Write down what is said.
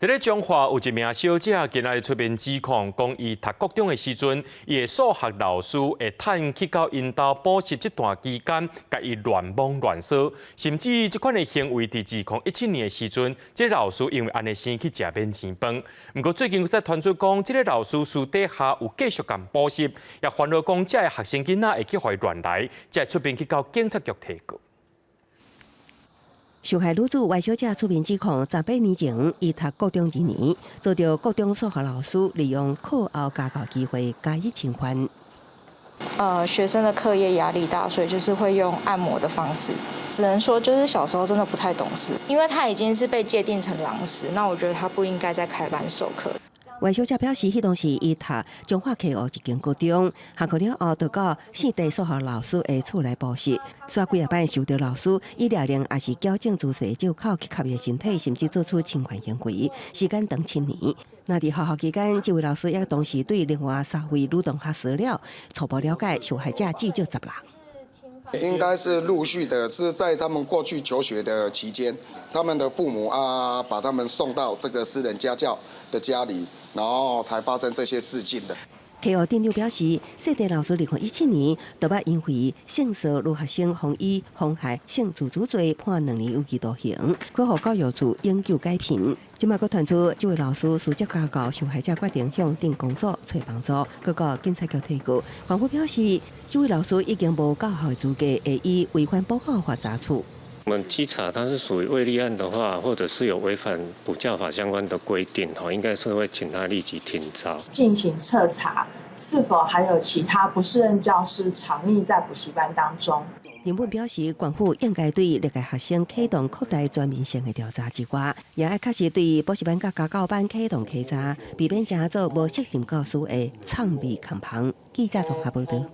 佇咧彰化有一名小姐今仔日出面指控，講伊讀國中的時陣，伊的數學老師會趁去到𪜶兜補習這段期間，共伊亂摸亂挲，甚至這款的行為佇2017年的時陣，這個老師因為按呢生去食免錢飯。毋過最近閣傳出講，這個老師私底下有繼續共補習，也煩惱講這个學生囡仔會去予伊亂來，才會出面去到警察局提告。受害女子歪小姐出面指控，18年前，伊讀國中二年，遭著國中數學老師利用課後家教機會加以侵犯。學生的課業壓力大，所以就是會用按摩的方式。只能說，就是小時候真的不太懂事，因為他已經是被界定成狼師，那我覺得他不應該再開班授課。歪小姐表示，彼當時伊讀彰化溪湖一間高中，下課了後，就到姓鄭數學老師的厝內補習。煞幾仔擺受著老師以掠鈴抑是矯正姿勢的藉口去揩伊身體，甚至做出侵犯行為。時間長7年。那佇學校期間，這位老師也同時對另外三位女同學騷擾，初步了解受害者至少10人。應該是陸續的，是在他們過去求學的期間，他們的父母啊，把他們送到這個私人家教的家裡，然後才發生這些事情的。溪湖鎮長表示，姓鄭老師2017年就捌因為性騷女學生，予以妨害性自主罪判2年有期徒刑，閣予教育處永久解聘。這馬閣傳出這位老師私接家教受害者，決定向鎮公所揣幫助，閣到警察局提告。縣府表示，這位老師已經無教學資格，會以違反補教法查處。我們稽查，他是屬於未立案的話，或者是有違反補教法相關的規定，應該是會請他立即停招，進行徹查，是否還有其他不適任教師藏匿在補習班當中。林本表示，縣府應該對歷屆學生啟動擴大全面性的調查之外，也愛確實對補習班佮家教班啟動稽查，避免成做無適任教師的藏匿空房。記者綜合報導。